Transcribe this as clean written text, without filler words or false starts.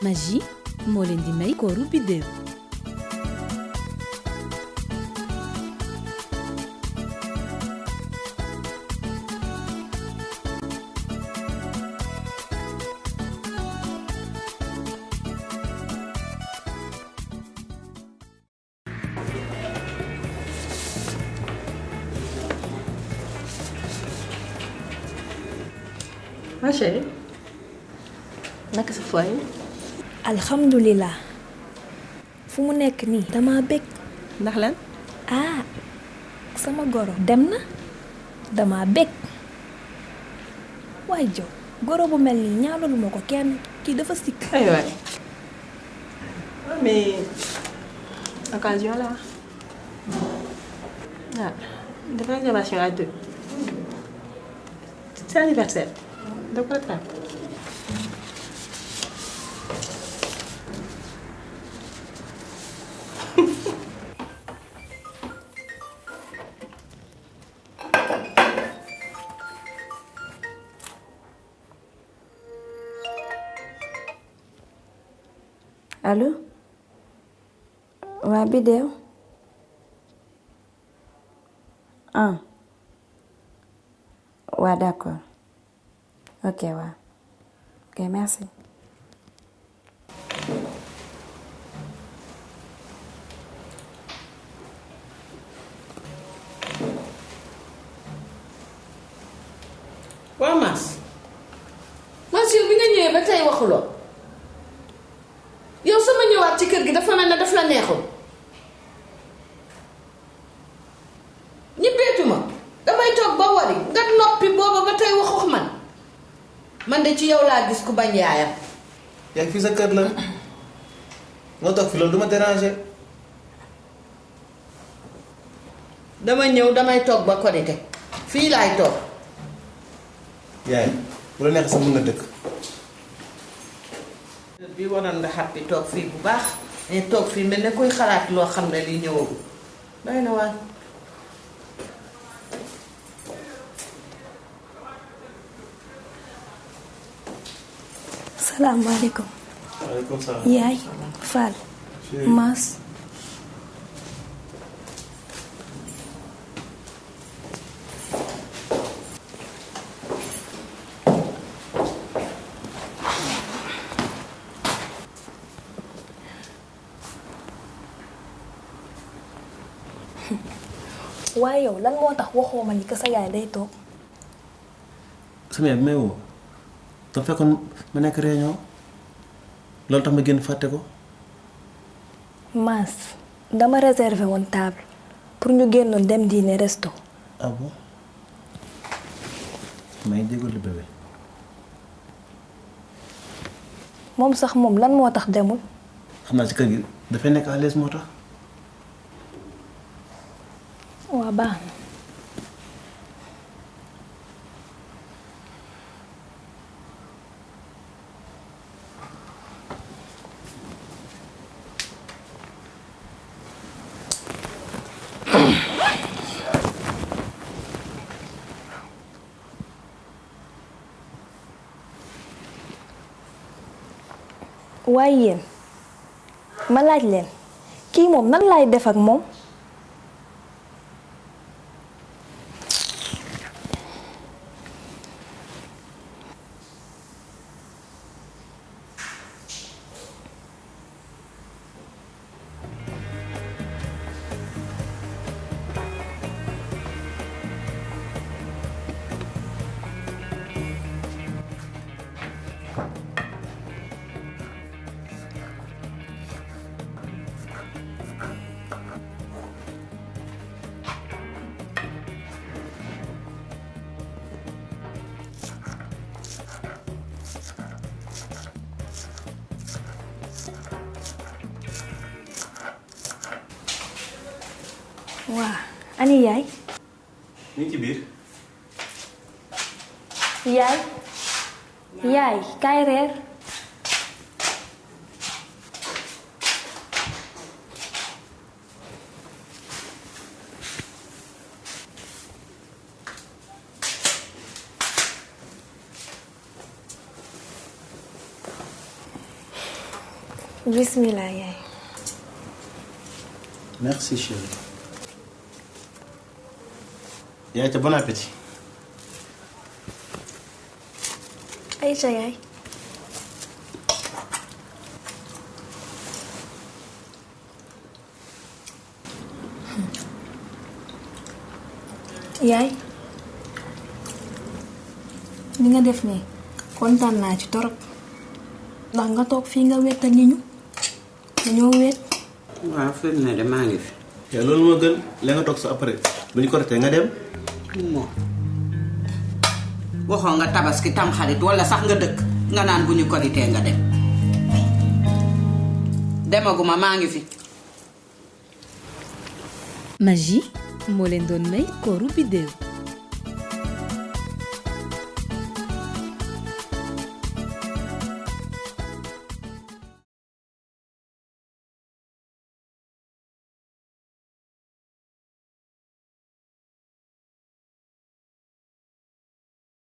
Magie moo leen di may kooru biddéew. Ma chérie naka sa foyer. alhamdulilah fu mu nekk nii dama bég. ndax lan. ah sama goro dem na dama bég waay jow goro bu mel nii ñaanalu ma ko kenn kii dafa sikk. ay waay mais occasion la ah dafa réservation à 2 c'est anniversaire da ko rattraper. allo waa Biddew waa d'accord ok waa ok merci. waaw Mass yow bi nga ñëwee ba tey waxuloo yow sama ñëwaat ci kër gi dafa mel ne daf la neexul ñibbeetuma damay toog ba wari nga noppi booba ba tey wax man de ci yow laa gis ku bañ yaayam. yaa ngi fii sa kër la nga toog fi loolu du ma déranger. dama ñëw damay toog ba korite fii laay toog. yaay bu la neexee sax mën nga dëkk. bi waroon nga xàppi toog fii bu baax mais toog fii mel ne kuy xalaat loo xam ne li ñëwagul doy na waan. salaamaaleykum. waaleykum salaam. yaay Fall Mass. waaye yow lan moo tax waxoo ma ni que sa yaay day toog. sama yaay bi may woo dafa fekkoon ma nekk réunion loolu tax ma génn fàtte ko. Mass dama réservé woon table pour ñu génnoon dem dîner resto. ah bon may jégalu bébé. moom sax moom lan moo tax demul. xam naa ci kër gi dafay nekk à l'aise moo tax. waa baax na. waaye yéen ma laaj leen kii moom nan laay def ak moom. waa ani yaay. ñu ngi ci biir. yaay. yaay kaay reer. bismillah yaay. merci chérie. yaay ca bon appétit. Aïcha yaay. yaay li nga def nii kontaan naa ci torop ndax nga toog fii nga wettal ñi ñu dañoo wet. waaw fi mu ne de maa ngi fi. yaa loolu moo gën la nga toog sa après bu ñu ko retee nga dem. moom waxoo nga tabaski tamxarit walla sax nga dëkk nga naan bu ñu koritee nga dem demaguma maa ngi fi. Maggi moo leen doon may kooru biddéew